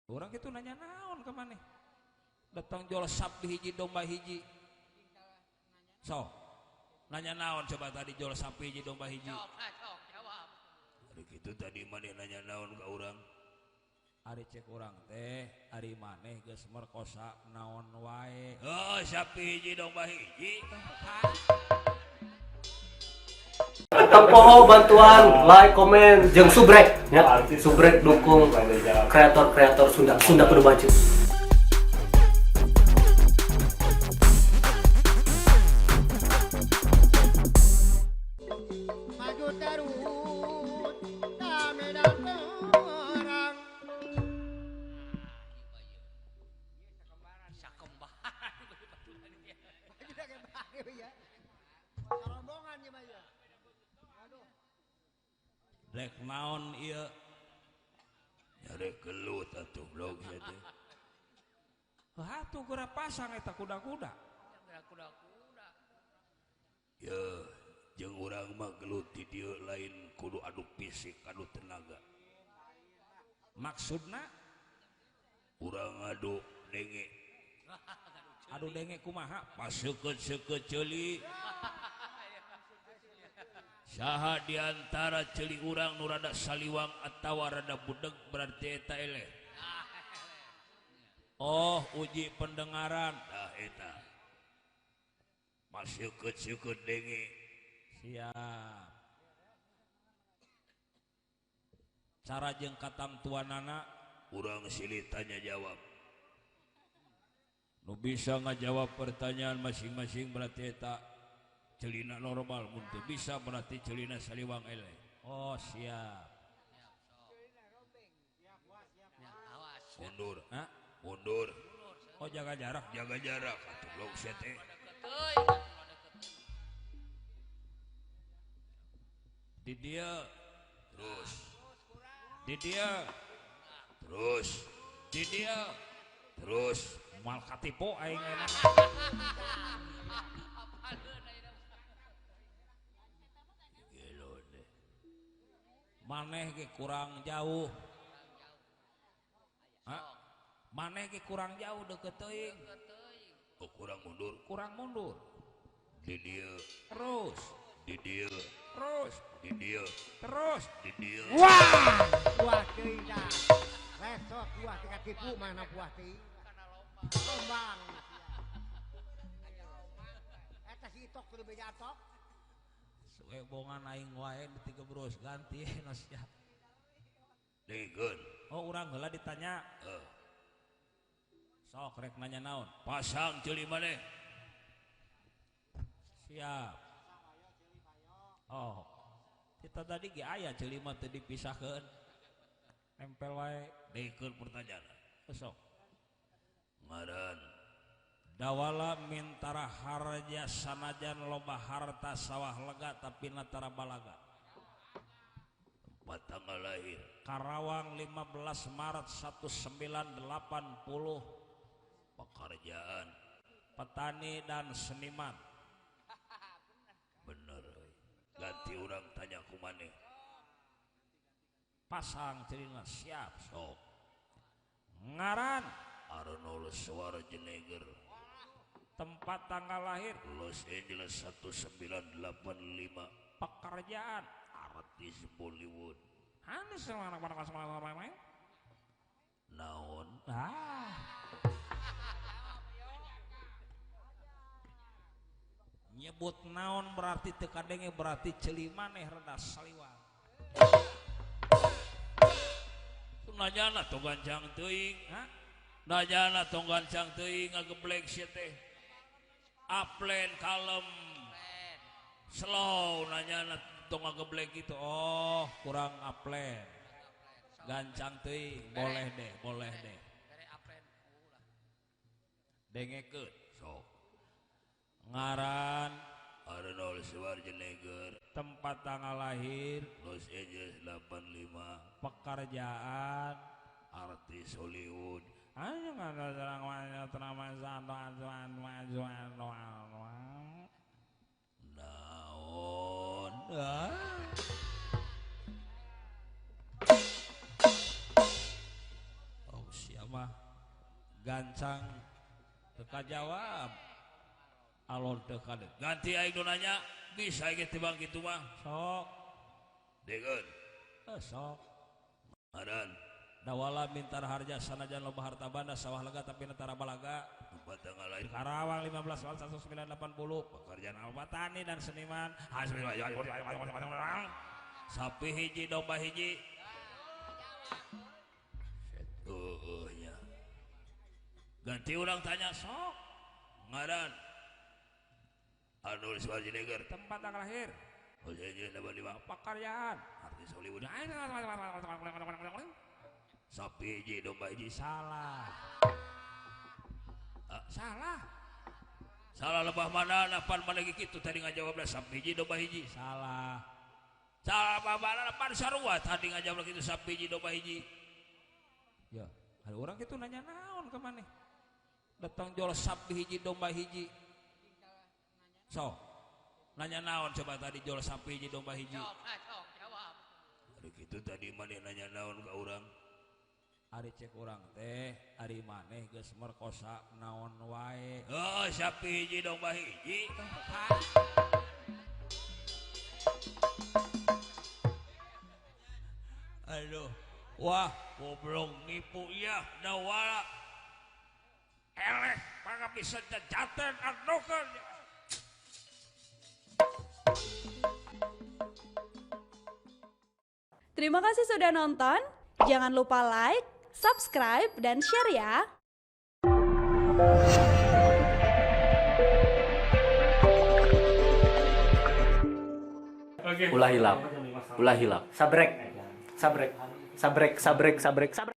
Orang itu nanya naon ke maneh? Datang jual sapi hiji domba hiji. So, nanya naon coba tadi jual sapi hiji domba hiji. Jawab. Ari kitu tadi maneh nanya naon ka urang? Ari cek urang teh, ari maneh geus merkosa naon wae. Oh, sapi hiji domba hiji. Tempoho bantuan, like, komen, jeung subrek ya. Subrek dukung kreator-kreator Sunda. Sunda kudu maju. Maju terus ka medan perang. Sakembaran. Maju ya. Rombongan ieu mah ya. Aduh. Rek naon ieu? Nyarek gelut atuh blog sia teh. Heuh atuh geura pasang eta kuda-kuda. Kuda-kuda. Yeuh, jeung urang mah gelut di dieu lain kudu adu fisik, adu tenaga. Maksudna urang adu denge. Adu denge kumaha? Paseukeut-seukeut ceuli. Saha diantara ceuli urang nu rada saliwang atawa rada budeg berarti eta eleh. Oh, uji pendengaran. Tah eta. Paseukeut-seukeut denge. Siap. Cara jeung katamtuanana urang silih tanya jawab. Nu bisa ngajawab pertanyaan masing-masing berarti eta celina normal, mun teu bisa berarti celina saliwang eleh. Oh, siap. Awas. Mundur. Hah? Mundur. Oh, jaga jarak, jaga jarak atuh blog sia teh. Di dia terus. Di dia terus. Di dia terus. Moal katipu aing enak. Maneh ge kurang jauh. Hah? Maneh ge kurang jauh deukeut teuing. Oh, kurang mundur. Kurang mundur. Di dieu terus. Di dieu terus. Di dieu terus. Di dieu. Wah, buah teuing tah. Resot buah teh katipu mana buah teuing. Lombang. Eta si itok kudu beja atok. Suwe bongan aing wae di tiga bros ganti sia. Degeun. Oh, urang heula ditanya. Sok rek nanya naon? Pasang ceuli maneh. Siap. Oh. Kita tadi ge aya ceuli mah teu dipisahkeun. Nempel wae. Degeun pertanyaan. Sok. Ngaran Dawala mintara harja sanajan loba harta sawah lega tapi natara balaga. Tempat tanggal lahir Karawang 15 Maret 1980. Pekerjaan petani dan seniman. Bener. Ganti urang tanya ku maneh. Pasang celina siap sok. Ngaran Arnold Schwarzenegger. Tempat tanggal lahir Los Angeles 1985. Pekerjaan artis Bollywood. Naon? Ah. Nyebut naon berarti teu kadenge berarti ceuli maneh rada saliwang. Nanyana tong gancang teuing, ha? Nanyana tong gancang teuing ngageblek sia teh. Aplen kalem. Slow nanyana tong ngageblek gitu. Oh, kurang aplen. Gancang teuing, boleh deh, boleh deh. Dengekeun sok. Ngaran Arnold Schwarzenegger. Tempat tanggal lahir Los Angeles 85. Pekerjaan artis Hollywood. Naon? Oh, siap. mah gancang teu kajawab alon teu kade ganti aing nu nanya bisa ge tibang kitu mah sok degeun sok ngaran dawala mintar harja sanajan loba harta banda sawah lega tapi netara balaga tempat tanggal lahir Karawang 15 1980 pekerjaan albatani dan seniman sapi hiji domba hiji nya ganti urang tanya sok ngaran Arnold Schwarzenegger tempat tanggal lahir pekerjaan artis Hollywood sapi hiji domba hiji salah salah salah lebah mana napan mana gitu tadi ngajawabna sapi hiji domba hiji salah salah lebah mana napan sarua tadi ngajawabna kitu sapi hiji domba hiji ya ada orang gitu nanya naon ke maneh datang jual sapi hiji domba hiji so nanya naon coba tadi jual sapi hiji domba hiji sok jawab ari kitu tadi maneh nanya naon ka urang ari cek urang teh ari maneh geus merkosa naon wae heuh sapi hiji domba hiji aduh wah goblok nipu ya dawala eleh mangga bisa jajaten adokeun. Terima kasih sudah nonton. Jangan lupa like, subscribe, dan share ya. Ulah hilap. Ulah hilap. Sabrek. Sabrek. Sabrek, sabrek, sabrek, sabrek.